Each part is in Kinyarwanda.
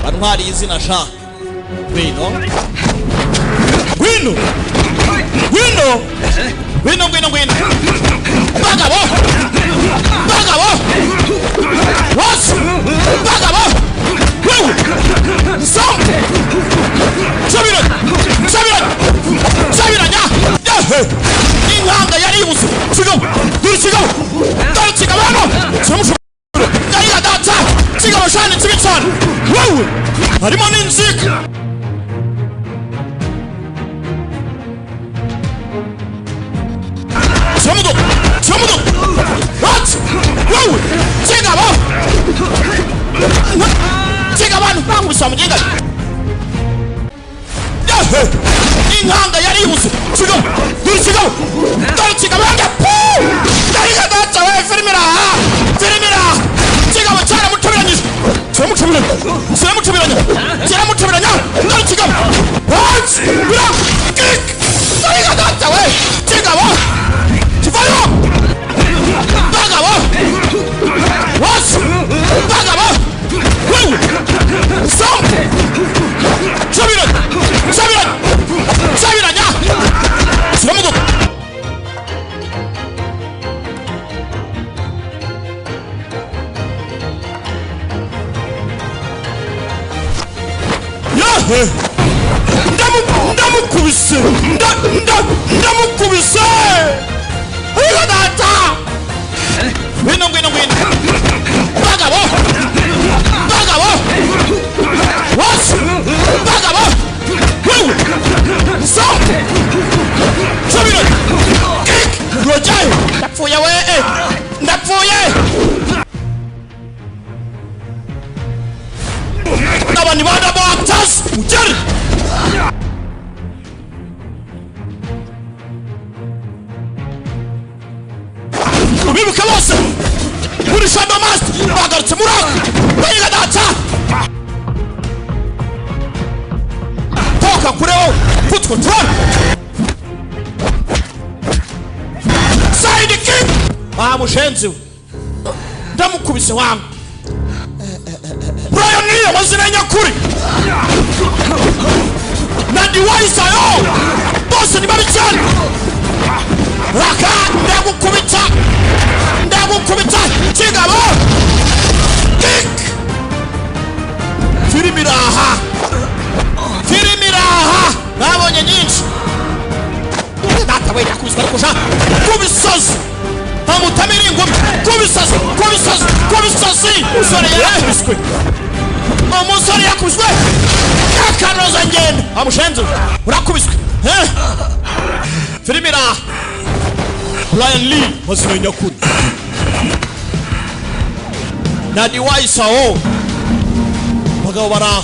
Bantwariye izina sha. Ngwino, ngwino, ngwino, ngwino, ngwino, ngwino. Bagabo, bagabo bose, bagabo wewe nsombe. Nsabiranya, nsabiranya, nsabiranya. Yahe inkanga yaribuze. Kigabo, dore kigabo, dore kigabo hano kiramushobora. Yariga data, kigabo shani kibi cyane wewe, harimo n'inzika. Kiramudoda, kiramudoda. What? Wewe kigabo, kigabo hano bangubise mugenga. Yahe inkanga yaribuze. Kigabo, dore kigabo, dore kigabo hano. Pu! Yariga data we, filime iraha, filime iraha. Kigabo cyaramucubiranyije, kiramucubiranya, kiramucubiranya, kiramucubiranya. Dore kigabo. What? Bira kick. Yariga data we, kigabo kivayo. Bagabo bose, bagabo wewe nsombe. Nsabiranya, nsabiranya, nsabiranya, kiramudoda. Yahe ndamukubise, ndamukubise. Ariko data, ngwino, ngwino, ngwino. Bagabo, bagabo bose, bagabo wewe nsombe. Nsabiranya kick rojyayo. Ndapfuye we, ndapfuye. Aba ni bana actors ugere. Ubibuke bose muri Shadow Master bagarutse muri aka bayiga data. Toka kure wowe. Foot control, side kick. Ah, mushenzi we, ndamukubise wangu. Brian niyo amazina nyakuri na Diwaisayo, bose ni babi cyane. Raka, ndagukubita, ndagukubita. Kigabo kick. Filimi iraha, filimi iraha, mwabonye nyinshi. Data we, yakubiswe ariko sha kubisozi amutamira ingumi. Kubisozi, kubisozi, kubisozi. Umusore yarakubiswe, umusore yakubiswe akanoza ngendo. Amushenzi urakubiswe, eh? Filimi iraha. Brian Lee mazina nyakuri na Diwaisawo, bagabo baraha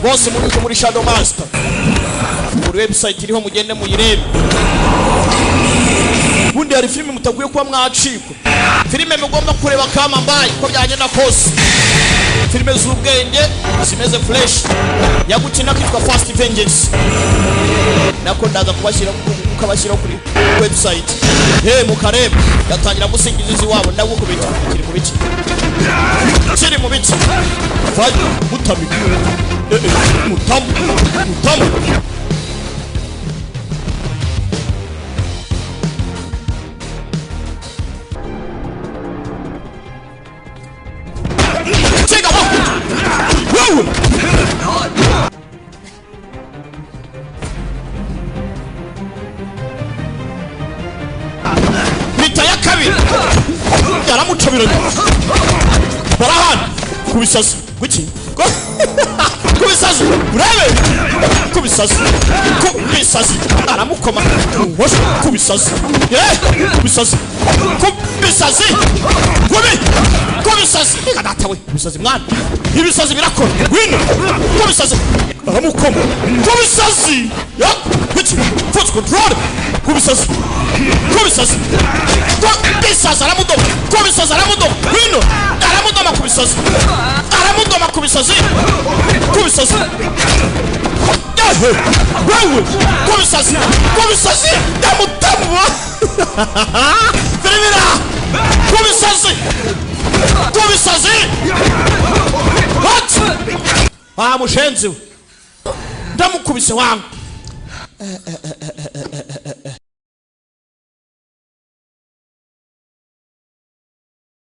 bose muri Shadow Master. Buri website iriho, mugende muyirebe. Ubundi hari filime mutakwiye kuba mwacikwa, filime mugomba kureba kama mbaye uko byagenda kose, filime z'ubwenge zimeze fresh. Yagukina kitwa Fast Vengeance, nako ndaza kubashyira, ukabashyira kuri website he mukareba. Yatangira gusingiza iwabo. Ndagukubita. Kiri mu biki? Kiri mu biki? Vayo mutamika, eh eh, mutamu, mutamu. Kigabo wewe. Mita ya kabiri yaramucabiranye, barahana kubisazi. Kuki kubisazi? Urebe kubisazi, kubisazi, aramukoma kubisazi, ye kubisazi, kubisazi, kubi kubisazi. Reka data we, ibisazi mwana, ibisazi birakora. Wino kubisazi, aramukoma kubisazi. Ya kuki? Foot control, kubisazi, kubisazi, kubisazi, aramudoma kubisazi, aramudoma. Wino aramudoma kubisazi, aramudoma kubisazi, kubisazi. Ehe wewe, kubisazi, kubisazi, ndamutamu. Firimira kubisazi, Bisazi. What? Ah, mushenzi we, ndamukubise wangu.